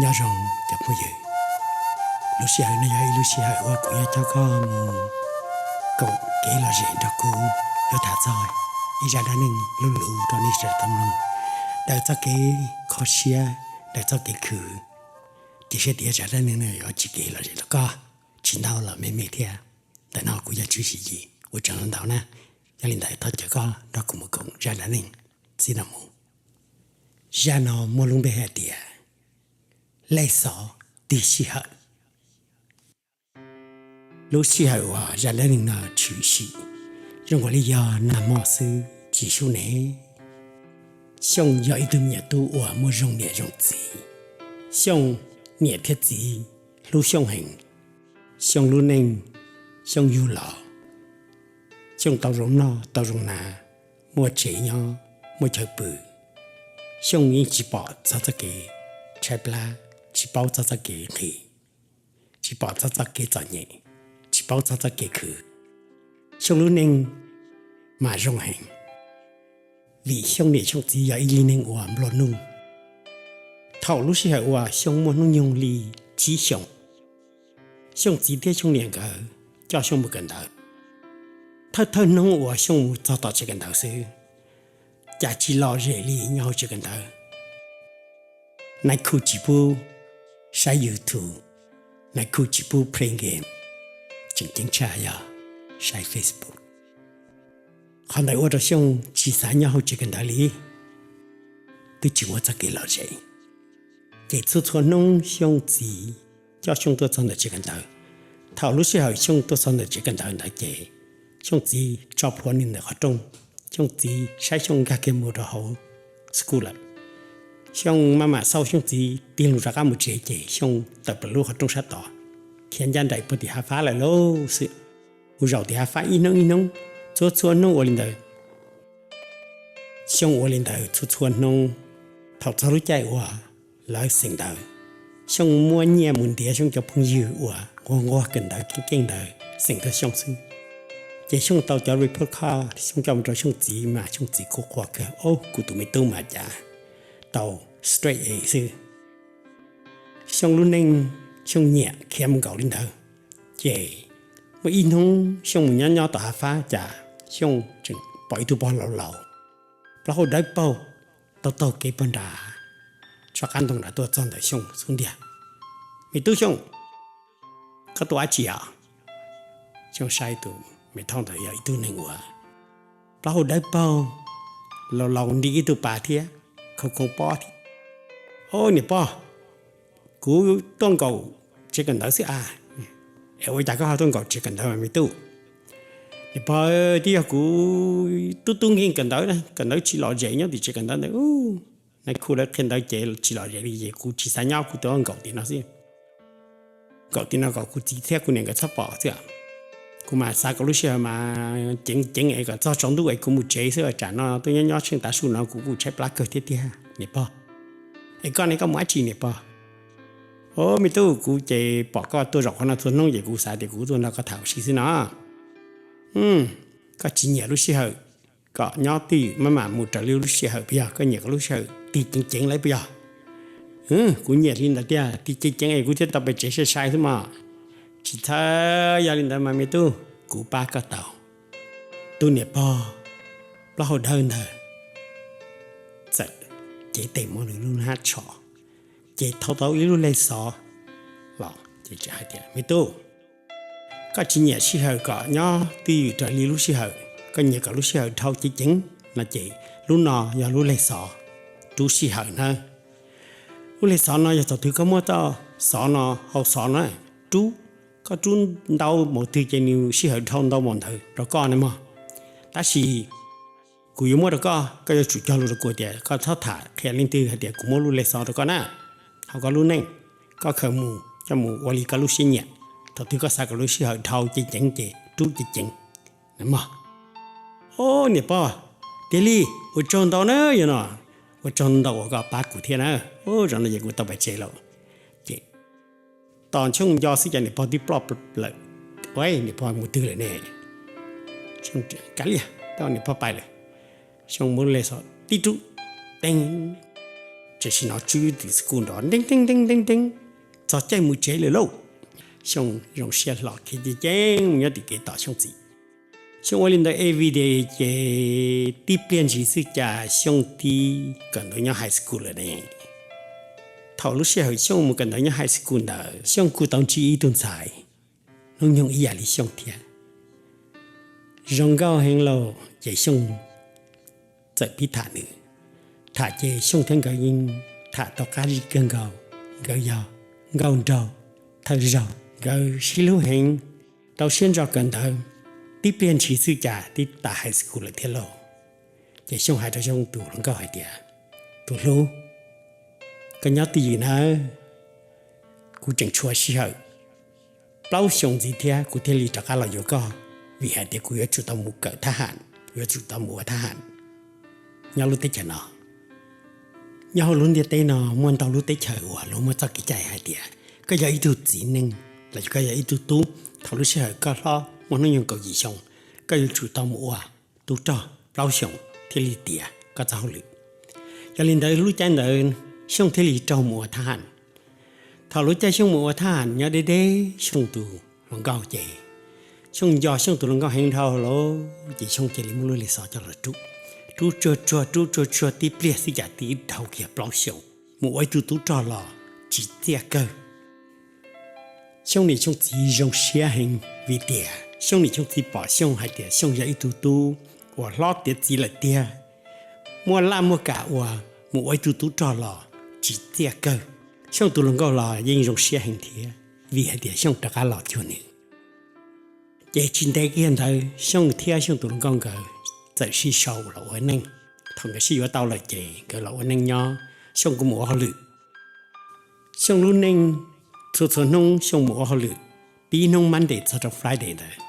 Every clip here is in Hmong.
Nyob zoo cov phooj ywg, lub sij hawm no yog ib lub sij hawm uas kuv yuav coj koj mus koom kev lom zem nrog kuv yuav tham txog ib zaj dab neeg luv luv rau nej sawv daws tau mloog, daws txoj kev kho siab, daws txoj kev khwv. Cia siab tias zaj dab neeg no yuav tsis kev lom zem rau koj, tsis ntau los me me thiab. Ntawm no kuv yog Tswv Xim Yim, ua tsaug ntau ntau na. Yog li ntawd thov caw koj nrog kuv mus koom zaj dab neeg txij no mus. Zaj no muaj lub npe hais tias Lej Xov Tig Sij Hawm. Lub sij hawm uas zaj dab neeg no tshwm sim zoo nkaus li yog nag hmo xwb tsis sub ne. Xyooj yog ib tug me nyuam tub uas muaj zoo niam zoo txiv. Xyooj niam thiab txiv hlub Xyooj heev. Xyooj lub neej, Xyooj yug los, Xyooj tau zoo noj tau zoo hnav, muaj tsev nyob, muaj chaw pw. Xyooj yeej tsis pom txog txoj kev tshaib plab, tsis paub txog txoj kev nqhis, tsis pom txog txoj kev txom nyem, tsis paub txog txoj kev khwv. Xyooj lub neej mas zoo heev, vim Xyooj niam Xyooj txiv yog ib li neeg uas nplua nuj. Thaum lub sij hawm uas Xyooj muaj hnub nyoog li tsib xyoos, Xyooj txiv thiab Xyooj niam nkawd coj Xyooj mus kawm ntawv. Thawj thawj hnub uas Xyooj mus txog tom tsev kawm ntawv xwb, cas tsis lom zem li nyob hauv tsev kawm ntawv. Nais khu tsis pub saib YouTube, nais khu tsis pub play game, tseem ceeb tshaj yog saib Facebook. Qhov ntawd ua rau Xyooj tsis xav nyob hauv tsev kawm ntawv li, twb tsis muaj txoj kev lom zem. Ces txhua txhua hnub Xyooj txiv coj Xyooj tuaj txog ntawm tsev kawm ntawv. Thaum lub sij hawm Xyooj tuaj txog ntawm tsev kawm ntawv ntawd ces Xyooj txiv tso plhuav nws ntawm qhov rooj, Xyooj txiv saib Xyooj nkag kiag mus rau hauv school lawm. Xyooj maj mam xauj Xyooj txiv tig loo rov qab mus tsev ces Xyooj tawm plaws lub qhov rooj sab tod, khiav ncaj nraim puag tim hav fab lawm lauj xwb. Mus zaum tim hav fab ib hnub ib hnub, txhua txhua hnub ua li ntawd. Xyooj ua li ntawd txhua txhua hnub. Thaum txog lub caij uas lawv xeem ntawv, Xyooj muab nyiaj mus ntiav Xyooj cov phooj ywg uas nquag nquag kawm ntawv keej keej ntawd xeem rau Xyooj xwb. Ces Xyooj tau cov report card Xyooj coj mus rau Xyooj txiv mas Xyooj txiv kuj quaj kawg, Au, kuv tus me tub mas cas tau straight A xwb. Xyooj lub neej, Xyooj nyiam khiav mus nkaum li ntawd. Ces muaj ib hnub Xyooj mus nyob nyob tom hav fab cas Xyooj tseem pom ib tug pog laus laus plaub hau dawb paug taug taug kev puag nram tsob qab ntoo nrad tuaj txog ntawm Xyooj xub ntiag. Me tub Xyooj, koj tuaj dab tsi os? Xyooj saib tus me thauj ntawd yog ib tug neeg uas plaub hau dawb paug, laus laus nti ib tug pas thiab, khoov khoov pob thiab. Au niam pog, kuv tuaj nkaum tsev kawm ntawv xwb a. Es ua cas koj ho tuaj nkaum tsev kawm ntawv me tub? Niam pog, twb yog kuv tub tub nkeeg kawm ntawv, kawm ntawv tsis lom zem nyob tim tsev kawm ntawv ntawd. Nais khu lawv qhia ntawv ces tsis lom zem li ces kuv tsis xav nyob, kuv tuaj nkaum tim no xwb. Nkaum tim no kom kuv txiv thiab kuv niam nkawd txhob pom xwb. Kuv mas xav kom lub sij hawm mas ceev ceev es kom txog tsaus ntuj es kuv mus tsev xwb, tsam no tuaj nyob nyob tsheej tav su no kuv kuj tshaib plab kawg thiab tiag niam pog. Es koj ne, koj mus dab tsi niam pog? Au me tub, kuv ces pom koj tuaj zaum qhov no txhua hnub ces kuv xav tias kuv tuaj nrog koj tham ua si xwb no. Koj tsis nyiam lub sij hawm kom nyob twj ywm maj mam mus raws li lub sij hawm puas yog? Koj nyiam kom lub sij hawm tig ceev ceev lawm puas yog? Kuv nyiam li ntawd tiag, tig ceev ceev es kuv thiaj tau pem tsev sai sai xwb mog. Tsis txhawj, yog li ntawd mas me tub, kuv pab koj tau. Tus niam pog plaub hau dawb ntawd txawm cev tes muab nws lub hnab tshom, ces thau tau ib lub lej xov los ces hais tias, Me tub, koj tsis nyiam sij hawm kom nyob twj ywm raws li lub sij hawm, koj nyiam kom lub sij hawm dhau ceev ceev no ces lub no yog lub lej xov rub sij hawm nawb. Lub lej xov no yog thaum twg koj muab txoj xov no, hau xov no rub, koj rub ntau mus twg ces nws sij hawm dhau ntau mus ntawd rau koj ne mog. Tab sis kuv yuav muab rau koj, koj yuav tsum cog lus rau kuv tias koj txhob tham qhia leej twg hais tias kuv muab lub lej xov rau koj na, hauv koj lub neej. Koj khaws mus coj mus ua li koj lub siab nyiam, thaum twg koj xav kom lub sij hawm dhau ceev ceev ces rub ceev ceev mog. Au niam pog, tiag li, ua tsaug ntau na yog no, ua tsaug ntau uas koj pab kuv thiab na. Au, zaum no ces kuv tau pem tsev lawm. Ces tos Xyooj nco xwb ces niam pog twb ploj lawm. Au, niam pog mus twg lawm ne? Kav liam, tau niam pog pais lawm. Xyooj muab lub lej xov tib rub, teeb, tam sim no tswb tim school nrov nteeb nteeb nteeb nteeb nteeb, txog caij mus tsev lawm lauj. Xyooj zoo siab hlo khiav ceev ceev mus nyob tim kev tos Xyooj txiv. Xyooj ua li ntawd every day ces tib pliag ntshis xwb cas Xyooj tib kawm ntawv nyob high school lawm ne. Thaum lub sij hawm Xyooj mus kawm ntawv nyob high school ntawd Xyooj kuj tau ntsib ib tug ntxhais hnub nyoog ib yam li Xyooj thiab. Zoo nkauj heev lauj ces Xyooj txawm pib tham nws. Tham ces Xyooj thiab nkawd yeej tham tau qab zib kawg nkaus. Nkawd yog nkauj nraug thawj zaug, nkawd sib hlub heev, rau siab ntso kawm ntawv. Tib pliag ntshis xwb cas twb tas high school lawm thiab lauj. Ces Xyooj hais rau Xyooj tus hluas nkauj hais tias, tus hlub, koj nyob twj ywm nawb, kuv tseem tshuav sij hawm plaub xyoos ntxiv thiab kuv thiaj li rov qab los yuav koj, vim hais tias kuv yuav tsum tau mus kawm thab ham, kuv yuav tsum tau mus ua thab ham nyob lub teb chaws no. Nyob hauv lub ntiaj teb no muaj ntau lub teb chaws uas luag muaj txoj kev cai hais tias koj yog ib tug txiv neej los yog koj yog ib tug tub, thaum lub sij hawm koj hlob muaj hnub nyoog kaum yim xyoo, koj yuav tsum tau mus ua tub rog plaub xyoos thiaj li tiav koj txoj hauj lwm. Yog li ntawd lub caij ntawd Xyooj thiaj li raug mus ua thab ham. Thaum lub caij Xyooj mus ua thab ham nyob deb deb Xyooj tus hluas nkauj ces Xyooj nco Xyooj tus hluas nkauj heev dhau lawm ces Xyooj cia li muab lub lej xov coj los rub. Rub tsuag tsuag rub tsuag tsuag tib pliag xwb cas twb dhau kiag plaub xyoos, mus ua ib tug tub rog los tsis txiaj kawg. Xyooj niam Xyooj txiv zoo siab heev vim tias Xyooj niam Xyooj txiv pom Xyooj hais tias Xyooj yog ib tug tub uas hlob tiav txiv lawm tiag, muaj laj muaj kam uas mus ua ib tug tub rog los tsis txiaj kawg. Xyooj tus hluas nkauj los yeej zoo siab heev thiab vim hais tias Xyooj rov qab los cuag nws. Ces tsis ntev kiag ntawd Xyooj thiab Xyooj tus hluas nkauj nkawd txawm sib sau los ua neej. Thaum nkawd sib yuav tau lawm ces nkawd los ua neej nyob, Xyooj kuj mus ua hauj lwm. Xyooj lub neej txhua txhua hnub Xyooj mus ua hauj lwm, pib hnub Monday txog rau Friday ntawd.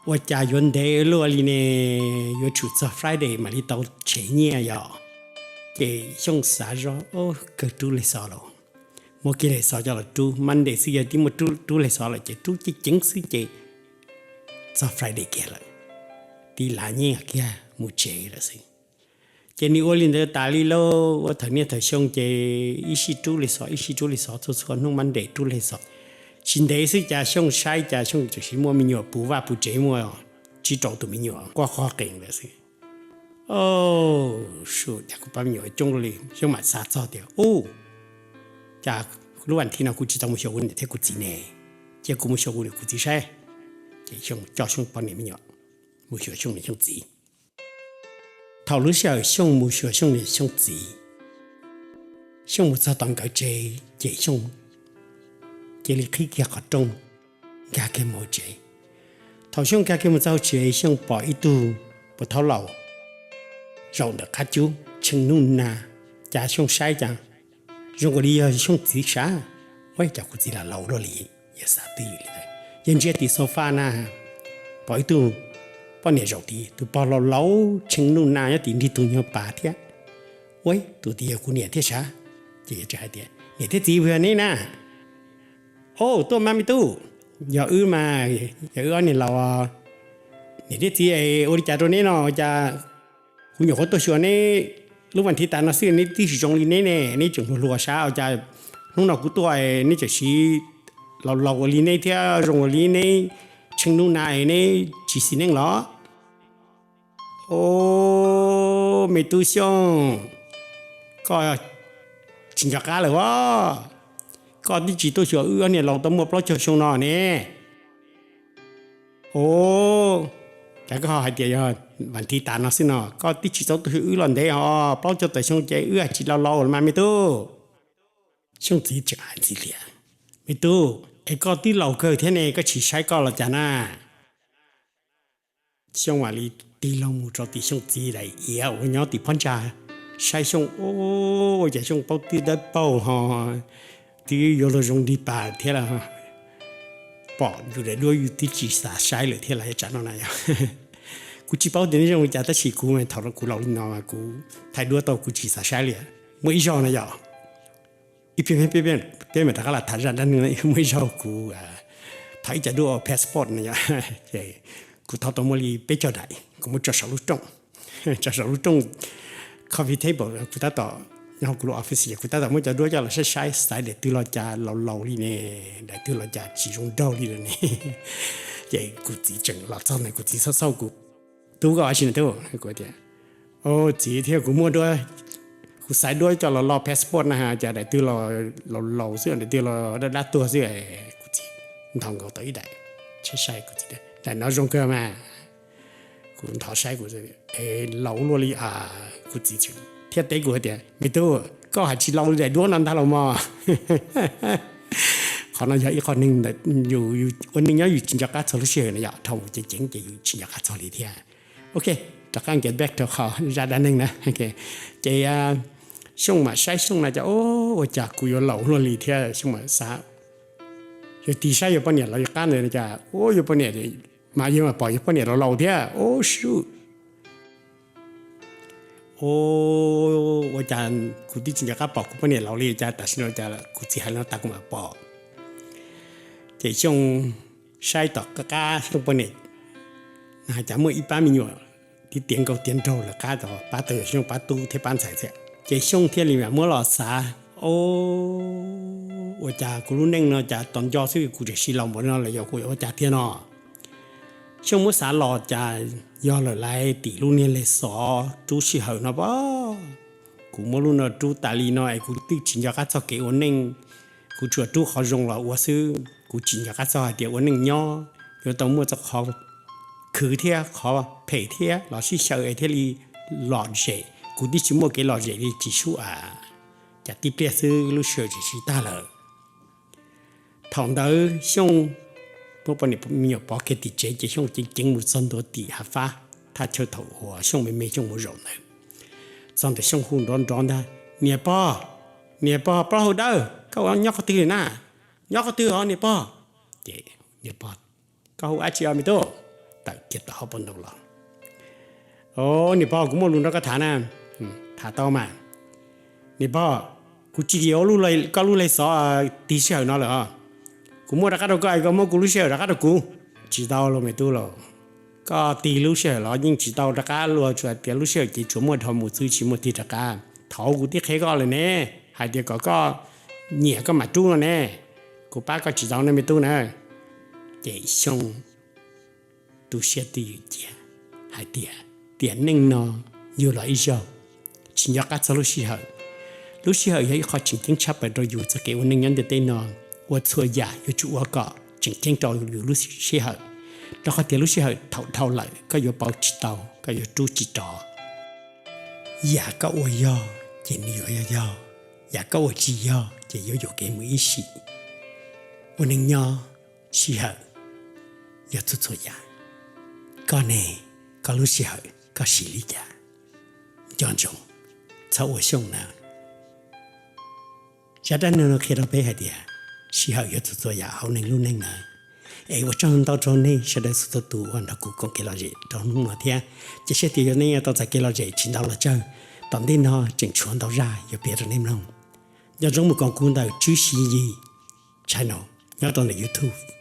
Ua cas yuav ntev luaj li ne, yuav tsum txog Friday mam li tau tshev nyiaj yom. Ces Xyooj xav zoj, o, kawg rub lej xov los, muab kiag lej xov coj los rub, Monday xwb yog tib muaj rub lej xov lawm ces rub ceev ceev xwb ces txog Friday kiag lawm, tib lav nyiaj kiag mus tsev lawm xwb. Ces nws ua li ntawd tas li lauj, ua thawm niaj thawm xyoo ces ib sij rub lej xov ib sij rub lej xov, txhua txhua hnub Monday rub lej xov. Tsis ntev xwb cas Xyooj saib cas Xyooj tseem muaj me nyuam puv vaj puv tsev, muaj tsib rau tus me nyuam quaj qhov qees lawm xwb. O, su, cas kuv pab me nyuam coob li. Xyooj mam xav txog tias, u, cas lub vas thiv no kuv tsis tau mus xyuas kuv niam thiab kuv txiv ne, cia kuv mus xyuas kuv niam kuv txiv saib. Ces Xyooj coj Xyooj poj niam me nyuam mus xyuas Xyooj niam Xyooj txiv. Thaum lub sij hawm Xyooj mus xyuas Xyooj niam Xyooj txiv, Xyooj mus txog tom nkawd tsev ces Xyooj cia li qhib kiag qhov rooj, nkag kiag mus hauv tsev. Thaum Xyooj nkag kiag mus txog hauv tsev Xyooj pom ib tug puas thaub laus zaum ntawm qab cub tshee nub na, cas Xyooj saib cas zoo nkaus li yog Xyooj txiv sav. Ua cas kuv txiv lam laus luaj li, yawg xav twj ywm li ntawd. Yawg ntsia tim sofa na, pom ib tug poj niam zaum tid, tus pog laus laus tshee nub na nyob tim nrig tus nyuag pas thiab. Ua, tus tid yog kuv niam thiab sav. Ces yawg hais tias, niam thiab txiv, puas yog neb na? O, tuaj mas me tub, yog wb mas, yog wb ob niag laus. Niam thiab txiv, ua li cas rau neb no cas kuv nyuam qhuav tuaj xyuas neb lub vas thiv tas no xwb neb twb tsis zoo li neb ne, neb tseem hluas hluas sav, ua cas hnub no kuv tuaj neb tseem siv laus laus ua li neb thiab zoo ua li neb, tshee nub na neb tsis xis neej los? O, me tub Xyooj, koj tsis nco qab lawm as. Koj twb tsis tuaj xyuas wb ob niag laus tau muaj plaub caug xyoo no ne. O, cas koj ho hais tias yog vas thiv tas no xwb no, koj twb tsis tau tuaj xyuas wb los ntev os, plaub caug tawm xyoo ces wb tsis laus laus los mas me tub. Xyooj txiv tseem hais ntxiv tias, me tub, es koj twb laus kawg thiab ne, koj tsis saib koj los cas na? Xyooj mam li tig loo mus rau tim Xyooj txiv daim iav uas nyob tim phab ntsa, saib Xyooj, ua cas Xyooj plaub twb dawb paug ho twb yuav luag zoo nrig pas thiab los pom yus daim duab yus twb tsis xav saib lawm thiab los tsam no na yog. Kuv tsis paub tias neb zoo li cas tab sis kuv thaum kuv laus li no kuv thaij duab tau kuv tsis xav saib li. Muaj ib zaug no yog ib pliag peb mam rov qab los tham zaj dab neeg. Muaj ib zaug kuv thov ib co duab ua passport no yog, kuv thov tau muaj li peb caug daim, kuv muab tso saum lub rooj, tso saum lub rooj coffee table, kuv tab tom nyob hauv kuv lub office, kuv tab tom muab cov duab coj los saib saib xaiv daim twg los cas laus laus li ne, daim twg los cas tsis zoo nraug li lawm ne. Ces kuv txiv tseem los txog ntawd, kuv txiv xauj xauj kuv, tub koj ua tsi na tub? Kuv tias, o txiv, thiab kuv muaj duab, kuv xaiv duab coj los lo passport na, cas daim twg los laus laus xwb, daim twg los dab dab tuag xwb. Kuv txiv nthos nkaus tau ib daim, saib saib kuv txiv tias daim no zoo kawg mas. Kuv nthos saib kuv, laus luaj li. Kuv txiv thiaj teb kuv hais tias, me tub, koj hais tsis laus li daim duab no ntag los mog. Qhov no yog ib qho neeg ntawm yus ua neej nyob yus tsis nco qab txog lub sij hawm no yom, dhau mus ceev ceev ces yus tsis nco qab txog li thiab. Ok, rov qab get back to qhov zaj dab neeg na. Ces Xyooj mam saib Xyooj na cas, o, ua cas kuv yuav laus luaj li thiab. Xyooj mam xav, yog tig saib yus poj niam los yus qab ntawd cas, o, yus poj niam, mas yus mam pom yus poj niam laus laus thiab. O, sub, o, ua cas kuv twb tsis nco qab pom kuv poj niam laus li cas, tam sim no cas kuv txiv hais no tas kuv mam pom. Ces Xyooj saib tom qab Xyooj poj niam, cas muaj ib pab me nyuam twb tiav nkauj tiav nraug lawv qab tod, pab tau yog Xyooj pab tub thiab pab ntxhais thiab. Ces Xyooj thiaj li mam muab los xav, o, ua cas kuv lub neej no cas tos nco xwb kuv tseem sib laus npaum no lawm, yog kuv yuav ua cas tiag no? Xyooj muab xav los cas yog lawm laiv tim lub niag leg xov rub sij hawm no pab. Kuv muab lub no rub tas li no es kuv twb tsis nco qab txog kev ua neej. Kuv tsuas rub qhov zoo los ua xwb, kuv tsis nco qab txog hais tias ua neej nyob yuav tau muaj txoj qhov khwv thiab qhov phem thiab los sib xyaw es thiaj li lom zem. Kuv twb tsis muaj kev lom zem li tsis sub a, cas tib pliag xwb lub sij hawm tseem tsis tag lawm. Thaum ntawd Xyooj muab poj niam me nyuam pov kiag tim tsev ces Xyooj ceev ceev mus txog ntua tim hav fab, thaj chaw thaum uas Xyooj me me Xyooj mus zaum ntawd. Txog ntawm Xyooj hu nrov nrov ntag, niam pog, niam pog plaub hau dawb, koj ua nyob qhov twg li na? Nyob qhov twg os niam pog? Ces niam pog, koj hu dab tsi os me tub? Tawm kiag tom hauv paus ntoo los. O, niam pog, kuv muaj lus nrog koj tham na. Tham tau mas. Niam pog, kuv tsis yuav koj lub leg xov tig sij hawm no lawm os. Kuv muab rov qab rau koj es koj muab kuv lub sij hawm rov qab rau kuv. Tsis tau los me tub los, koj tig lub sij hawm los yeej tsis tau rov qab, luag tsuas tias lub sij hawm ces tsuas muaj dhau mus xwb tsis muaj tig rov qab. Thaum kuv twb qhia koj lawm ne, hais tias kom koj nyiam koj mam rub no ne, kuv pab koj tsis tau ne me tub na. Ces Xyooj tu siab twj ywm cia hais tias tiam neej no yug los ib zaug, tsis nco qab txog lub sij hawm. Lub sij hawm yog ib qho tseem ceeb tshaj plaws rau yus txoj kev ua neej nyob ntiaj teb no. Ua txhua yam yuav tsum ua kom tseem ceeb rau yus lub sij hawm, rau qhov tias lub sij hawm thaum dhau lawm koj yuav pauv tsis tau, koj yuav rub tsis rov. Yam koj ua yog ces nws yuav yog yog, yam koj ua tsis yog ces yuav yuam kev mus ib sim. Ua neej nyob sij hawm yog txhua txhua yam. Koj ne, koj lub sij hawm koj siv li cas? Nco ntsoov, txhob ua Xyooj na. Zaj dab neeg no qhia rau peb hais tias sij hawm yog txhua txhua yam hauv neeg lub neej na. Es ua tsaug ntau rau nej sawv daws txhua txhua tus uas nrog kuv koom kev lom zem rau hnub no thiab. Cia siab tias yog nej tau txais kev lom zem tsis ntau los tsawg, tom ntej no tseem tshuav ntau zaj yuav piav rau nej mloog. Nco ntsoov mus koom kuv ntawm Tswv Siv Yis channel nyob rau ntawm YouTube.